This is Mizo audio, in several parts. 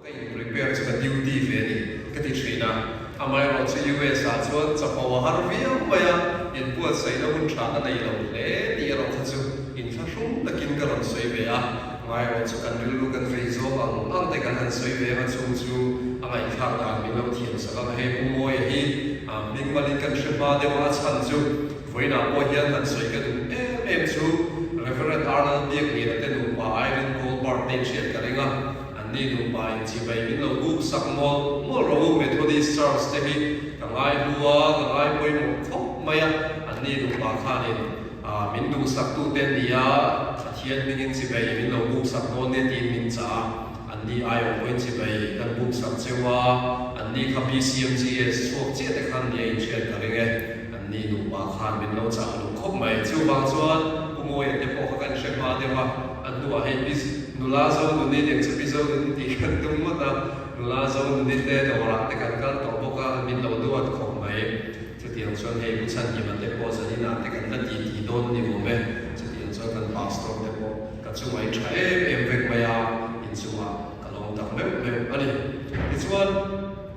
Ka in prepare chu ka duty ve a ni ka ti thin a, amaherawh chu US ah chuan chapo a har viau mai a, inbuatsaihna hun tha ka nei lo hle tih erawh kha chu inthlahrung takin ka rawn sawi ve a, amaherawh chu kan rilru kan vei zawk ang ang te kan han sawi ve anga chung chu a ngaihthlak dan min lo thiam sak ang. Hei Pu Mawia hi hming malin kan hre hma deuh a, a chhan chu vawiinah pawh hian han sawi ka duh em em chu Reverend Arnold Biakliana te nupa Irene Goldberg te inhriat ka ring a, Anni nupa in chibai min lo buk sak mawlh mawlh rawh u, Methodist Church te hi ka ngai hlu a, ka ngai pawimawh khawp mai a, anni nupa khanin min duhsak tu te an ni a, Pathian hmingin chibai min lo buk sak dawn nia tiin min chah a, anni aiawh pawhin chibai kan buk sak cheu a, anni kha BCMGS chhuak chiah te khan nia inhriat ka ring e, anni nupa khan min lo chah luh khawp mai. Chuvang chuan Pu Mawia te pawh kha kan hre hma deuh a, a hnuah hei Nula zo nuni nen chu Mizo nun tih kan tum ngawt a, nula zo nuni te dawrah te kan kal tawh bawk a, min lo duat khawp mai. Chutiang chuan hei Pu Chhanhima te pawh zaninah te kan la ti ti dawn ni awm e. Chutiang chuan kan pastor te pawh ka chungah in tha em em vek mai a, inchungah ka lawm tak meuh meuh a ni. Tichuan.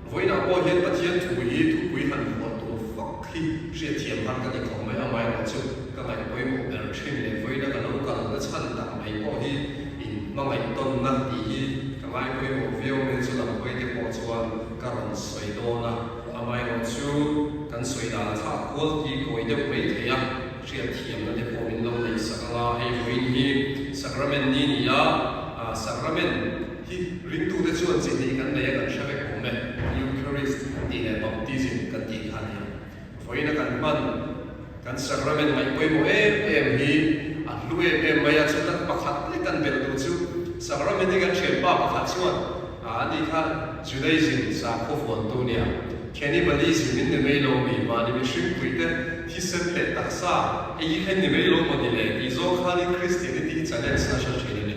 Vawiinah pawh hian Pathian thu hi thupui han phuah tur fak hi hriatthiam har ka ti khawp mai, amaherawh chu ka ngaih pawimawh ber thin leh vawiina ka lo kalna chhan tak mai pawh hi in hmangaihtawnna tih hi ka ngai pawimawh viau mai chu lam hawi te pawh chuan ka rawn sawi dawn a, amaherawh chu kan sawi dan a thlak kual ti kawi deuh mai thei a, hriatthiamna te pawh min lo neih sak anga hei vawiin hi Sacrament ni ni a, Sacrament. Hi ringtute chuan chi hnih kan nei a kan hre vek awm e, Eucharist kan tih leh Baptism kan tih kha a ni a. Vawiina kan hman kan sacrament ngaih pawimawh em em hi a hlu em em mai a, chuta pakhat lek kan belh duh chu sacrament hi kan thianpa pakhat chuan a ni kha Judaism sakhaw vuantu nia, cannibalism in ni mai lo mi, mahni mihring puite thisen leh taksa ei hi kha in ni mai lo maw ni le tih zawng khanin Christianity hi challenge nasa thin a ni.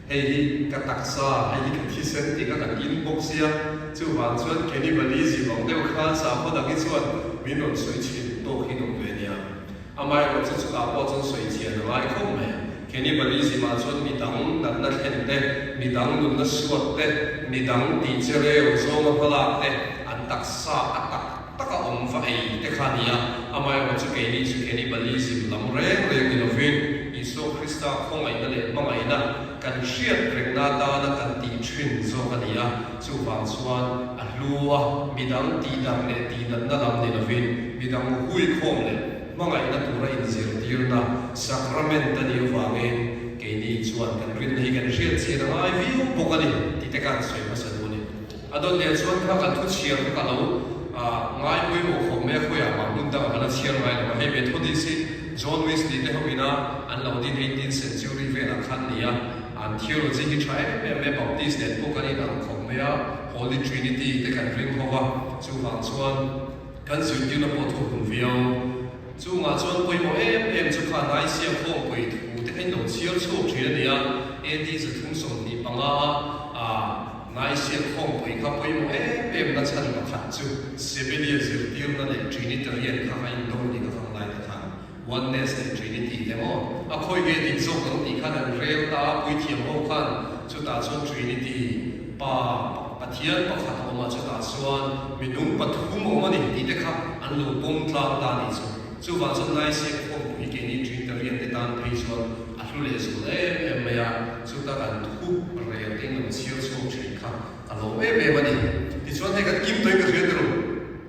Hei hi ka taksa, hei hi ka thisen tih kha kan in bawk sia, chuvang chuan cannibalism ang deuh khan sakhaw dang hi chuan min rawn sawi chhin tawk hi nawm ve nia. Amaherawh chu chutah pawh chuan sawi chian a ngai khawp mai. Cannibalism ah chuan mi dang natna thlen te, mi dang nunna suat te, mi dang tih che reu zawnga hmalak te, an taksa a tak tak a awm va ei te kha a ni a. Amaherawh chu keini chu cannibalism lam reng reng ni lovin, Isua Krista khawngaihna leh hmangaihna kan hriat rengna atana kan tih thin zawk a ni a, chuvang chuan a hlu a, midang tihdam leh tihnatna lam ni lovin, midang huikhawm leh hmangaihna tura inzirtirna sacrament a nih avangin keini chuan kan rinna hi kan hriat chian a ngai viau bawk a ni tih te khan sawi hmasa duh a ni. A dawt leh chuan kha kan thu chhiar kha ka lo ngai pawimawh khawp mai a, khawiah mah hmun dangah ka la chhiar ngai lo a, hei Methodist hi John Wesley te ho ina an lo din eighteenth century velah khan ni a, an theology hi tha em em mai a, Baptist nen pawh kan inang khawp mai a, Holy Trinity te kan ring ho va, chuvang chuan kan zirtirna pawh thu hun viau. Chungah chuan pawimawh em em chu kha Nicaea khawmpui thu te kha in lo chhiar chhuak thin a ni a, AD 325 a Nicaea khawmpui kha pawimawh em em na chhan pakhat chu Sebelia zirtirna leh Trinitarian kha a indo ni ka fang lai te khan Oneness leh Trinity te maw a khawi nge dik zawk ang tih khan an rel ta a, puithiam ho khan chutah chuan Trinity Pa Pathian pakhat a awm a chutah chuan minung pathum a awm a ni tih te kha an lo pawm tlang ta a nih chu. Chuvang chuan Nicaea khawmpui keini Trinitarian te tan phei chuan a hlu leh zual em em mai a, chuta kan thu rel te in lo chhiar chhuak thin kha a lawm em em a ni. Tichuan hei kan kim tawhin ka hria turu,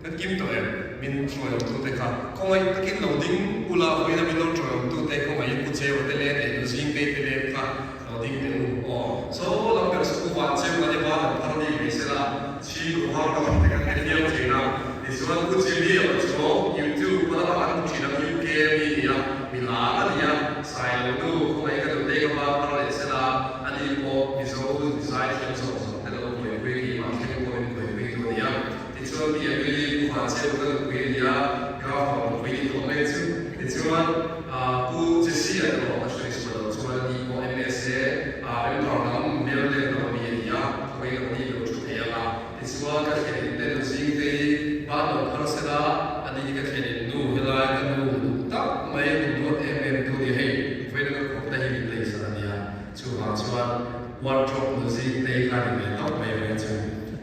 kan kim tawh em? Min hruaiawm tute kha khawngaih takin lo ding ula, vawiina min lo hruaiawm tute khawngaih in Pu Cheua te leng leh Nu Zingtei te leng kha lo ding teh u aw. Saw lam ber chu Pu Van Cheu kan i van an phar bik mai sela, chhing ruhang ka lam te kan hre hiau thin a. Tichuan Pu Jimmy a chu YouTube lama kan hmu thin ang UK mi ni a, mi lar a ni a, Sailo nu khawngaih ka duh te ka van phar leh sela, ani pawh Mizo zai thiam zawk zawk te lo buaipui keimah thleng pawhin buaipui tu a ni a. Tichuan Pi Emily Pu Van Cheu ka nupui a ni a, Gaffer nupui ni tawh mai chu. Tichuan Pu Jesse a erawh ka hre chhuah loh chuan ani pawh MSA member lam Maryland lama mi a ni a, khawi lo ni lo thu thei ang a. Tichuan ka thlen in te nu zing te hi ban lo phar sela, ani hi ka thlen in nu helai ka nu duh tak mai min duat em em tu ni hei, vawiin ka khawp te hi min lei zan a nia. Chuvang chuan. Wardrobe nu zing tei kha ni ve tawp mai ve chu.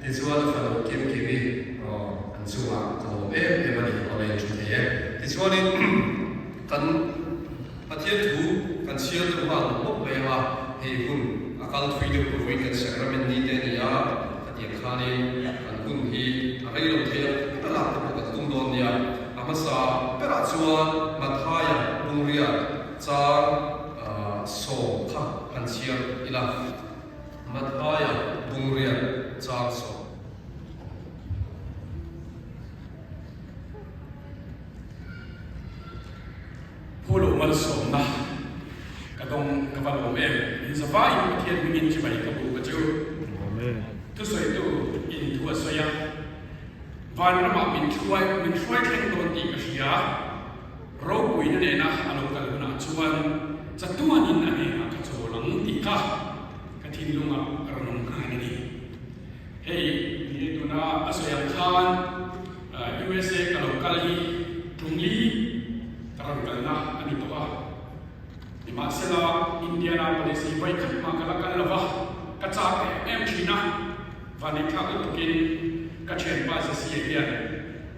Tichuan a fanu Kim Kimi an chungah ka lawm em em a ni, aw nei tha thei e. Tichuanin kan Pathian thu kan chhiar deuh nghal mawp mawp mai ang a, hei hun a kal thui deuh tur vawiin kan sacrament ni te a ni a, khatiang khanin kan hun hi a rei lo thei ang ka lak te pawh kan tum dawn nia. A hmasa berah chuan Mathaia Bungriat chang sawm kha han chhiar ila. Mathaia Bungriat chang sawm. Phu loh malsawmna ka dawng ka va lawm em? In zavaiin Pathian hmingin chibai ka bu ka chu. Thusawitu in thu a sawi a, Vanramah min hruai min hruai thleng dawn tih ka hria. Ropuina nena a lo kal hunah chuan chatuanin a hnenah ka chawl ang tih kha ka thinlungah a rawn awm nghal a ni. Hei ni e tuna a sawi ang khan USA ka lo kal hi tumli ka rawn kalna a ni tawh a. Nimahsela Indianapolis hi vawi khat mah ka la kal lo va, ka chak em em thin a. Vanneithlak lutukin ka thianpa Jesse hian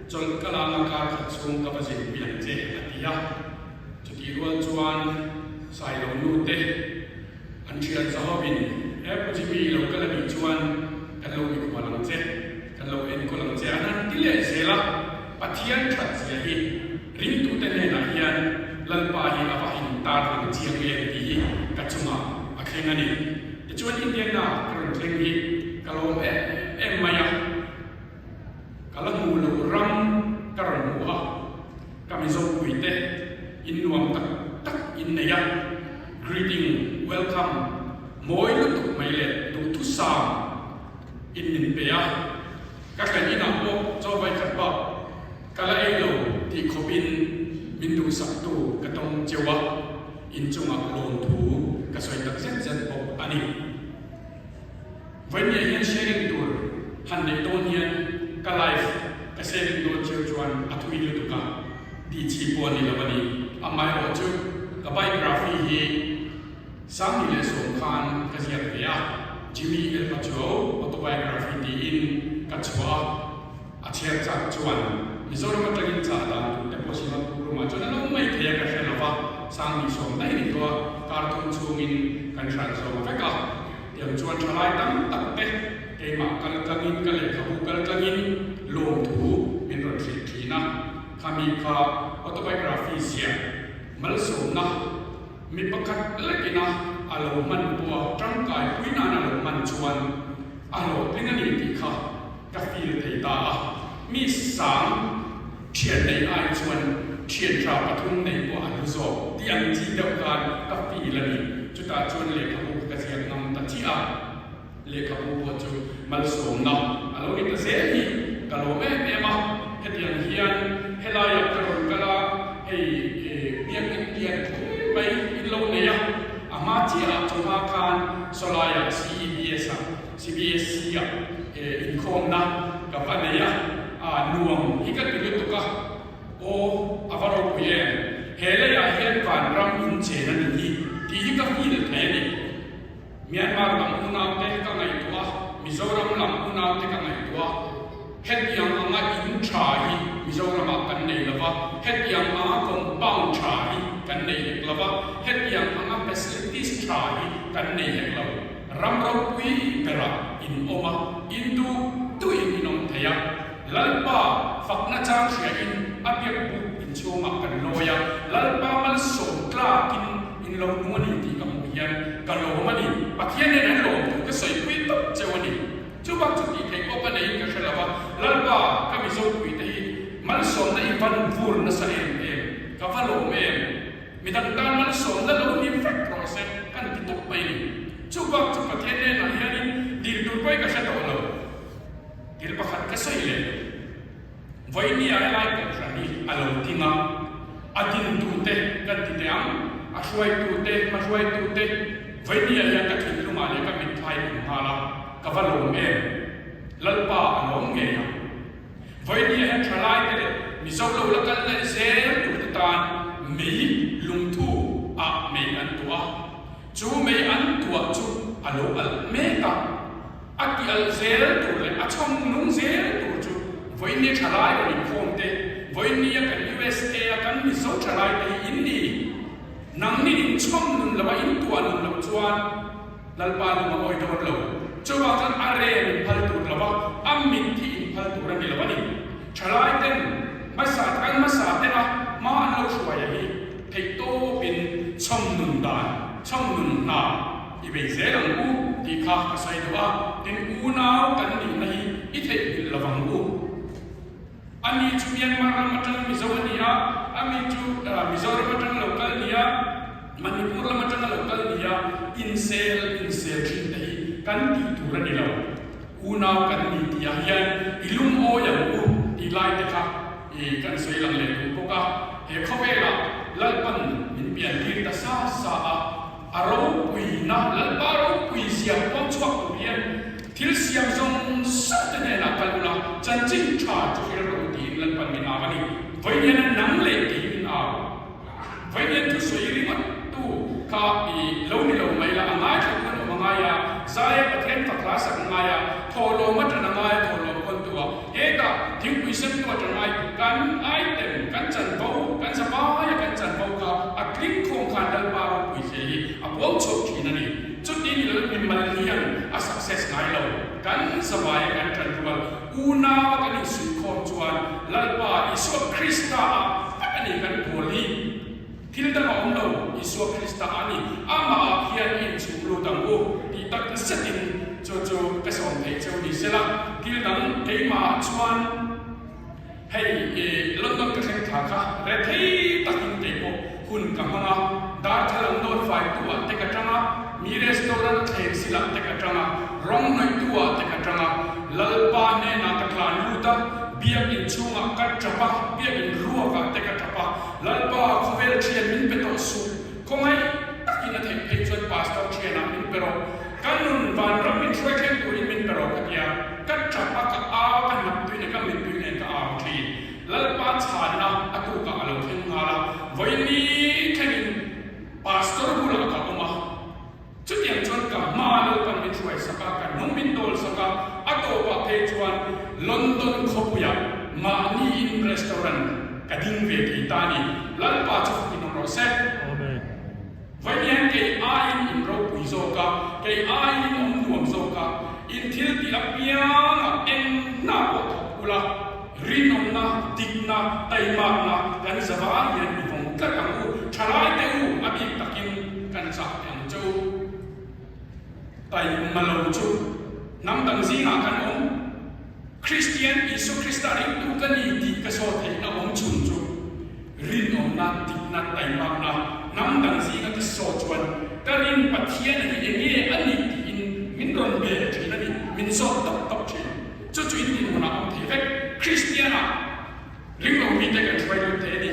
chawlh ka lana kar khat chhung ka va zinpui ang che a ti a. Chutih rual chuan Sailo nu te An thian zahovin he Pu Jimmy i lo kal a nih chuan kan lo mikhual ang che, kan lo enkawl ang che an han ti leh zel a, Pathian that zia hi ringtute hnenah hian Lalpa hi a va intar lang chiang em tih hi ka chungah a thleng a ni. Tichuan Indiana ka rawn thleng hi ka lawm em em mai a, ka la hmuh loh ram ka rawn hmu a, Ka Mizo puite in nuam tak tak in nei a, greeting, welcome, mawi lutuk mai leh duhthusam in min pe a, ka thlen inah pawh chaw vaikhat bak ka la ei lo tih khawpin min duhsaktu ka tawng cheu a, inchungah lawmthu ka sawi tak zet zet bawk a ni. Vawinia hian sharing tur han neih dawn hian ka life ka sharing dawn cheu chuan a thui lutuk a, tih chi pawh a ni lo a ni. Amaherawh chu ka biography hi 2010 khan ka ziak ve a, Jimmy El Pachuau Autobiography tiin ka chhuah a, a chhiar chak chuan Mizoram atangin chah dan tur te pawh Singapore room ah chuan a lo mai thei a ka hre lo va, 2010 daih a ni tawh a, karthum chhungin kan hran zawng vek a. Tiang chuan thalai tam tak te keimah kal tlangin ka lehkhabu kal tlangin lawmthu min rawn hrilh thin a, khami kha autobiography ziah malsawmna mi pakhat lekina a lo hman pawha tangkai pui nan a lo hman chuan a hlawhtling a ni tih kha ka feel thei ta a, mi sang thian nei ai chuan thian tha pathum nei pawh an hlu zawk tih ang chi deuh khan ka feel a ni. Chutah chuan lehkhabu kha ka ziak ngam ta chiah a, lehkhabu pawh chu malsawmna a lo ni ta zel hi ka lawm em em a, hetiang hian helaiah ka rawn kal a, hei biakinn lian pui mai in lo nei a, a hma chiahah chawhma khan sawlaiah CEBS ah CBSC ah inkhawmna ka va nei a, nuam hi ka ti lutuk a, aw a va ropui em, he leiah hian vanram in chen a ni hi tih hi ka feel thei a ni. Myanmar lam unaute ka ngaihtuah a, Mizoram lam unaute ka ngaihtuah a, hetiang anga in tha hi Mizoramah kan nei lo va, hetiang anga compound tha hi kan nei hek lo va, hetiang anga facilities tha hi kan nei hek lo. Ram ropui berah in awm a, in duh duhin in awm thei a. Lalpa fakna chang hriain a biak buk inchhungah kan lawi a, Lalpa malsawm tlakin in lo nung a ni tih ka hmuh hian ka lawm a ni. Pathian nen an lawm thu ka sawipui tawp cheu a ni. Chubak chu tih theih pawh ka neiin ka hre lo va, Lalpa ka Mizopuite hi malsawmna i van vur nasa em em, ka va lawm em? Midang tan malsawmna lo ni vek rawh se kan ti tawp mai ni. Chu bak chu Pathian hnenah hianin dil tur pawhin ka hre tawh lo. Thil pakhat ka sawi leh Vawinia helai kohhran hi a lo ding a, a dintute kan ti teh ang, a hruaitute, hmahruaitute Vawinia hian ka thinlungah leh ka mitthlai awm nghal a, ka va lawm em? Lalpa a lawm ngei ang. Vawinia hian thalaite leh Mizo lo la kal leh zel turte tan mei lungthu ah mei an tuah a, chu mei an tuah chu A lo alh mek a, a ti alh zel tur leh a chhawm nung zel tur chu vawiinni thalai rawn inkhawm te, vawiinni a kan USA a kan Mizo thalai te hi in ni. Nangni in chhawm nun lo a, in tuah nun loh chuan Lalpa lung a awi dawn lo. Chuvang chuan a rem in phal tur lo a, a mit hi in phal tur a ni lo a ni. Thalai ten hmasa kan hmasa te a hma an lo hruai a hi theihtawpin chhawm nun dan, chhawm nun hna i bei zel ang u tih kha ka sawi duh a, tin unau kan nihna hi i theihnghilh lo vang u. A mi chu Myanmar ram atang Mizo a ni a, a mi chu Mizoram atang lo kal ni a, Manipur lam atanga lo kal ni a, insel insel thin te hi kan tih tur a ni lo. Unau kan ni tih ah hian i lungawi ang u tih lai te kha i kan sawi lang leh duh bawk a. He khawvelah Lalpan min pian tir ta sa sa a, a ropuina, Lalpa ropui zia puang chhuak tur hian thil siam zawng zawng te hnenah kal ula, chanchin tha chu hril rawh u tiin Lalpan min au a ni. Vawiin hian nang leh kei min au. Vawiin thusawi ringawt tu kha i lo ni lo mai la, a ngaithla tu an awm a ngai a, Zaia Pathian fak hla sak a ngai a, thawhlawm a tan a ngai a, thawhlawm pawn tu a, hetah thingpui sem tu a tan ngai, kan item, kan chanvo, kan zavaia kan chanvo kha a tling khawm khan Lalpa ropui hle hi a puang chhuak thin a ni. Chuti ni lo mimal hian a success ngai lo, kan zavaia kan tan rual Unaua kan insuihkhawm chuan Lalpa Isua Krista ah vek a ni kan pawl hi. Thil dang a awm lo, Isua Krista a ni. Amah ah hian i inchhum lut ang u tih tak zetin chu chu ka sawm theih cheu ni sela. Thil dang keimah ah chuan hei i London ka thleng thla kha rethei takin keipawh hun ka hmang a, darthlalang nawt faitu ah te ka tang a, Mi restaurant a thleng silah te ka tang a, rawng hnawihtu ah te ka tang a, Lalpa hnenah ka tlan lut a, biakinn chhungah ka tap a, biakinn ruakah te ka tap a, Lalpa khawvel thian min pe tawh suh, khawngaih takin a theih phei chuan pastor thianah min pe rawh, ka nun vanram min hruai thleng turin min pe rawh ka ti a, ka tap a, ka au a, ka hnap tui nen ka mittui nen ka au thin. Lalpa chhanna a tukah a lo thleng nghal a, vawiin thlengin Pastor bulah ka awm a, chutiang chuan ka hma Lalpan min hruai sak a, ka hnung min dawl sak a, a tawpah phei chuan London khawpuiah mahni in restaurant ka ding ve thei ta a ni. Lalpa chu fakin awm rawh se. Amen. Vawiin kei aiin in ropui zawk a, kei aiin in awm nuam zawk a, in thil tih apiangah eng hna pawh thawk ula, Rinawmna, dikna, taimakna kan zavai hian i vawng tlat ang u. Thalaite u, a bik takin kan chah teh ang che u. Taima lo chu hnam dang zingah kan awm. Kristian Isua Krista ringtu ka ni tih ka saw theihna awm chhun chu rinawmna, dikna, taimakna hnam dang zinga ka saw chuan ka rin Pathian hi enge a nih tiin min rawn bel thin a ni, min zawt tawp tawp thin. Chu chu in dinhmunah awm thei vek. Kristiana ringlo mite kan hruai lut thei a ni.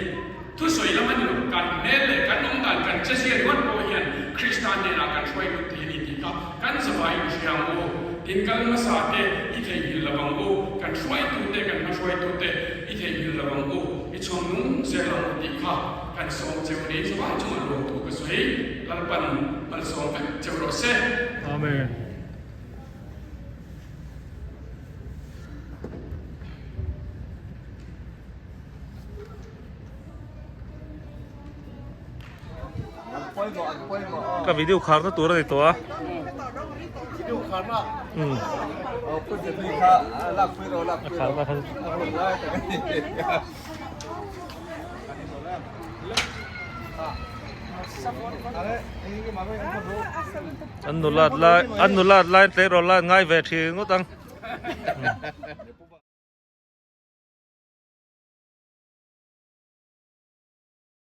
Thusawi lam a ni lo, kan hmel leh kan awmdan, kan chezia ringawt pawh hian Krista hnenah kan hruai lut thei a ni tih kha kan zavai inhria ang u. Tin, kal hmasa te i theihnghilh lo ang u, kan hruaitute, kan hmahruaitute i theihnghilh lo ang u, i chhawm nung zel ang u tih kha kan sawm cheu ni. Zavai chungah lawmthu ka sawi, Lalpan malsawm vek cheu rawh se. Amen. Ka video kharna tur a ni tawh a. Umm. A kharna kha. An nulat lai an nulat lai tleirawl lai an ngai ve thin ngawt ang.